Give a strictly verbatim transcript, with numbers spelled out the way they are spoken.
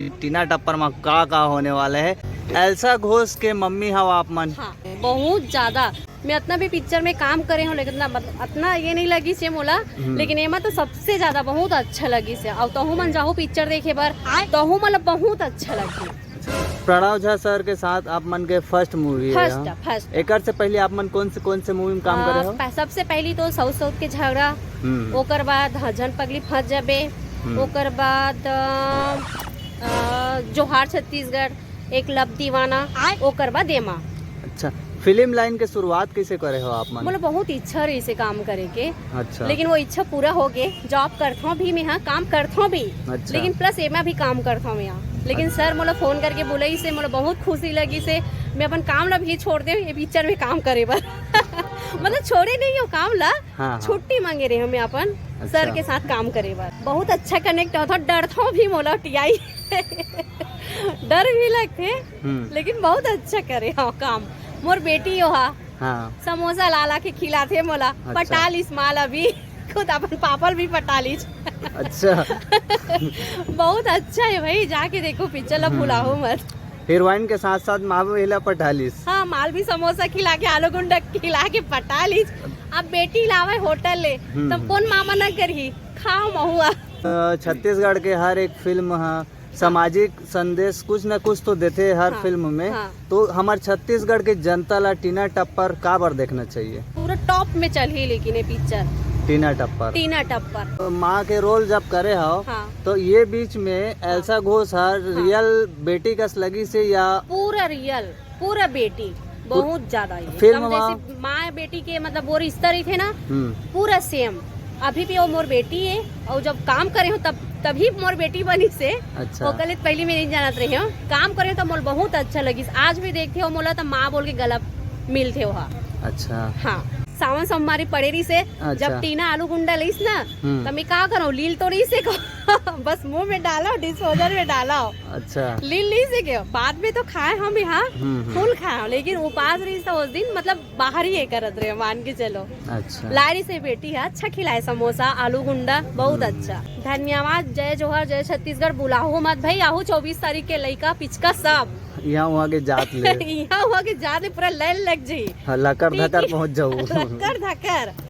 टीना टप्पर में का का होने वाला है। एल्सा घोष के मम्मी हव आप मन? हाँ, बहुत ज्यादा। मैं अतना भी पिक्चर में काम करे हूँ, लेकिन ना, मतलब, अतना ये नहीं लगिस हे मोला। हम्म। लेकिन एमा तो सबसे ज्यादा बहुत अच्छा लगिस हे। अउ तहू मन जाहू पिक्चर देखे बर, तहू मतलब बहुत अच्छा लगी। प्रणव झा सर के साथ आप मन के फर्स्ट मूवी है फर्स्ट, यहाँ? फर्स्ट। एकर से पहले आप मन कौन से, कौन से मूवी में काम करे हो? प-, सबसे पहली तो साउथ साउथ के झगड़ा, हम्म। ओकर बाद हजन पगली फंस जाबे, हम्म। ओकर बाद, अ, अ, जोहार छत्तीसगढ़, एक लव दीवाना, ओकर बाद एमा। अच्छा, फिल्म लाइन के शुरुआत कैसे करे हो आप मन? मतलब, बहुत इच्छा रहिस हे काम करे के, अच्छा। लेकिन वो इच्छा पूरा हो गे। जॉब करथों भी मैं, हाँ, काम करथों भी, अच्छा। लेकिन प्लस एमा भी काम करथों मैं, हाँ। लेकिन अच्छा। सर मोला फोन करके बुलाइस हे, मोला बहुत खुशी लगिस हे। मैं अपन काम ला भी छोड़ दे हूँ ये पिक्चर में काम करे बर। मतलब, छोड़े नहीं हो काम ला, हाँ, हाँ। छुट्टी मांगे रहे हूँ मैं अपन अच्छा। सर के साथ काम करे बर। बहुत अच्छा कनेक्ट होता, डरथों भी मोला टीआई। डर भी लगथे, हम्म। लेकिन बहुत अच्छा करे हो काम। मोर बेटी हो हा, हाँ। समोसा ला ला के खिलाथे मोला, अच्छा। पटा लिस माल अभी। खुद अपन पापा ल भी पटा लिस। अच्छा। बहुत अच्छा है भाई, जाके देखो पिक्चर ला, हम्म। भुलाओ मत। हीरोइन के साथ साथ माँ भी ला पटा लिस। हाँ, माल भी समोसा खिला के, आलू गुंडा खिला के पटा लिस। अब बेटी लावे होटल ले, हम्म, तब हम्म। कौन माँ मना करही? खाओ महुआ। अ, छत्तीसगढ़ के हर एक फिल्म हा सामाजिक संदेश कुछ न कुछ तो देथे हर हाँ, फिल्म में। हाँ। तो हमार छत्तीसगढ़ के जनता ला टीना टप्पर काबर देखना चाहिए? पूरा टॉप में चलही लेकिन ये पिक्चर। टीना टप्पर। टीना टप्पर। तो माँ के रोल जब करे हो, हाँ। तो ये बीच में हाँ। एल्सा घोष हर हाँ। रियल बेटी कस लगिस हे या? पूरा रियल, पूरा बेटी, बहुत ज्यादा ही। फिल्म एकदम मा- जैसे माँ बेटी के, मतलब, वो रिश्ता रहिथे ना, हम्म। पूरा सेम। अभी भी वो मोर बेटी है, और जब काम करे हो तब, तभी मोर बेटी बनिस हे। अच्छा। ओकर ले पहली मैं नहीं जानत रहे हो, काम करे हो तो मोला बहुत अच्छा लगिस। आज भी देखथे हो मोला तो माँ बोल के गला मिलथे हो हा। अच्छा। हाँ, सावन सोमवारी पड़े रहिस हे, अच्छा। जब टीना आलू गुंडा लिस ना, हम्म। तो मैं का करूँ, लील तो रहिस हे को। बस मुंह में डालो, डिस्पोजल में डालो। अच्छा। लील लिस हे के, बाद में तो खाए हम यहाँ, हम्म, हम्म। फुल खाए, लेकिन उपास रहिस तो उस दिन, मतलब, बाहर ही ये करत रहे, मान के चलो। अच्छा। लाए रहिस हे बेटी हा, अच्छा खिलाए, समोसा, आलू गुंडा, बहुत हम्म। अच्छा। धन्यवाद, जय जोहार, जय छत्तीसगढ़। बुलाहू मत भाई, आहू चौबीस तारीख के लइका पिचका सब। यहाँ वहाँ के जात ले। यहाँ वहाँ के जात ले, पूरा लाइन लग जाही। हाँ, लकर ठीक धकर है। पहुँच जाऊ। लकर धकर।